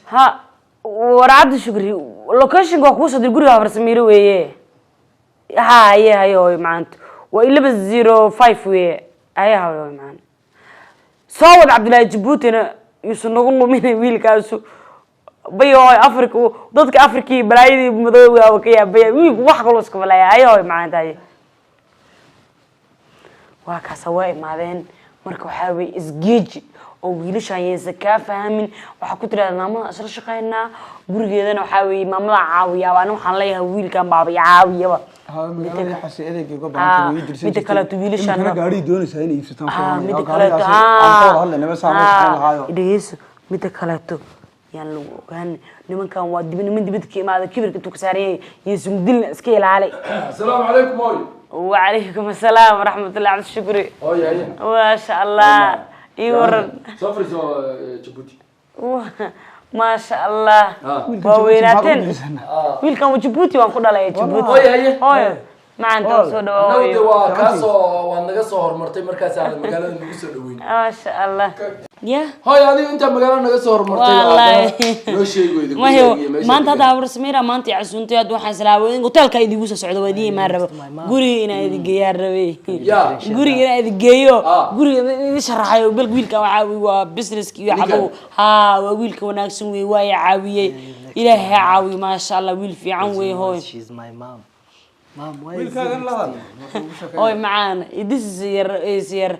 Ha, war Cabdi Shukri, locationka waa kuu soo diray. Guriga Habar Samiiro weeye. Ha, haye, haye hooyo macaanto. Waa 1105 weeye. Haye, haye hooyo macaan. Soo wad Cabdullaahi Jabuutina, yuusan nagu luminay wiilkaasu. Bayo hooyo, Africa dadka Africa iyo balaayadii madooga ka yaabaya. Wiilku wax kaloo iska balaya. Haye hooyo macaanta, haye. Waa kaasa, waa imaadeen. Marka waxaa weye isgeeji oo wiilashan yaysa kaa fahmin. Waxaa ku tirahda maamada isla shaqaynaa, gurigeedana waxaa weeye maamada caawiyaaba. Ani waxaan leeyahay wiilkan baaba i caawiyaba. Magaalada xasi adeegay uga Ah, baahan way dirsan. Mida kaleeto wiilashan imikana gaadhii doonaysaa inay iibsataan. Ah, mida mida kaleeto aan ka wada hadlaynaba saa loo shaqayn lahaayo. Dhegeyso, mida kaleeto yaan lagu ogaan. Nimankan waa dib, niman dibadda ka imaada, kibirka intuu ka saaran yahay yeesun dilna. Iska ilaali. Asalaamu calaykum, hooyo. Wacalaykum asalaam waraxmatullahi. Cabdishukri. Hooyo, haye. Maasha Allah, ii waran. Soo fariiso, Jabuuti. Maasha Allah. Ah. Waa weynaateen. Wiilkan waa Jabuuti, waan ku dhalay Jabuuti. Hooyo, haye. Hooyo macanta, soo Annagu de dhawaa. waa kaasoo waad naga soo horumartay, markaas aadan magaalada nagu soo dhaweyn. Maasha Allah ya. Hooyo, adiga intaa magaalada naga soo horumartay Wallahi. noo sheegi weyda Mayo. gurigaaga iyo meesha Maanta hadda degan. Habar Samiira maanta i casuuntay. Hadda waxaan islaabay in hotelka idigu soo socdo, waa idin imaan rabo. Guriga inaan idin geeyaan rabay. Ya. Guriga inaan idin geeyo. Ah. Guriga idin sharaxayo bal. Wiilkan waxaa wey waa businesski iyo Ninkan? Xabow ha, waa wiilka wanaagsan wey, waa i caawiyey. Ilaahay ha caawiyo. Maasha Allah, wiil fiican wey hooy. She's my mom. Mom, why is he Wiilkaagan la hadal. next to you? Hooy macaan, this is your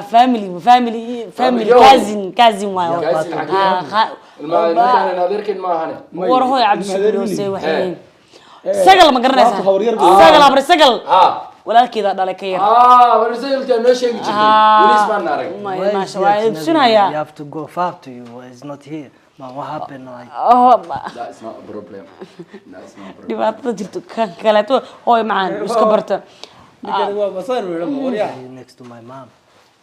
family, family, family. Yo. Cousin, cousin waayo. Cousin xagee? Ah, Ilmaha adeerkeen ma ahane. War hooy, Cabdishukri hoose waxay Eh. sagal ma garanaysaa? Laabta habaryar bay- Sagal, habar sagal. Ha. Walaalkeeda dhalay ka yar. Ah, warsaylta noo sheegi jirtay, weliis baan arag. May- Why is maasha he waa at tusinaya. You have to go far to you. He's not here. Mom, what happened? Like, Oh, That is not a problem. That is not a problem. Dhibaatada jirto kan kaleeto hooy macaan iska barta. Ninkani waa masaar weera waryaa. He next to my mom.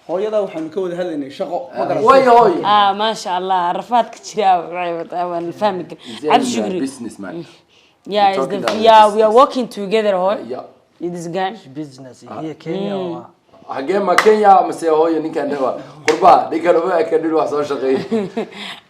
Hooyadaa waxaanu ka wada hadlaynay shaqo, ma garan. Way hooy. Ah, maasha Allah, rafaadka jira waxay wataa waan fahmi kar Cabdishukri. Businessman. Yeah, We're is the talking about yeah, we are business. working together, hooy. Yeah. This guy. Business here, Kenya or Xagee, ma Kenya mase? Hooyo, ninkan waa qurba, ninkan uma eka nin wax soo shaqeeyay.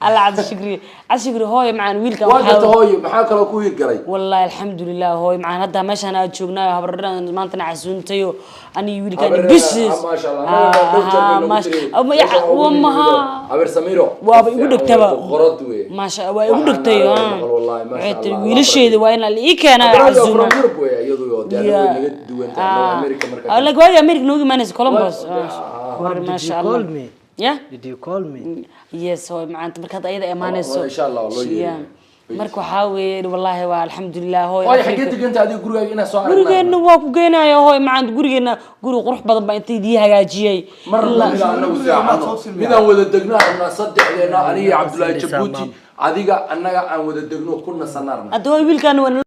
Allah, Cabdishukri, Cabdishukri, hooy macaan, wiilkan waa waxaa garta hooyo, maxaa kaloo ku hirgalay? Wallahi alxamdulilah hooy macaan, hadda meeshaan aad joognaayo habarran maantana casuuntayo aniga wiilkan business. Maasha Allah, anaga dhowr jeer bay nagu tiri, meesha waa ugu Maha nimid habar Samiro. Waaba igu dhegtaba. Boqorad wey. Maasha, waa igu Waxaan dhegtay. anaga maqal, wallahi, maasha Waxay tiri Allah, wiilasheeda waa in la ii keenaa Haddana casuuma. from Europe wey iyadu, oo dee anaga way naga duwan tahay. Anaga America markaa Like waagi America noogu imaanaysa Columbus. Mom, did Maasha you Allah. call me? Yeah. Did you call me? Yes hooy macaanta, markaad ayada imaanayso. Insha Allah, waa loo yeeri. Yeah. Marka waxaa weeye wallahi waa alxamdulilah hooy. Hooyo, xaggee deganta adiga? Gurigaaga inaa soo aragnaa. Gurigeena waa ku geenaya hooy macaanta. Gurigeena guri qurux badan baa inta idii hagaajiyey. Mar midaan anagu seexano, midaan wada degno arnaa saddexdeena, aniga iyo Cabdullaahi Jabuuti, adiga, annaga aan wada degno ku nasanarna. Hadda hooy wiilkaana waa nala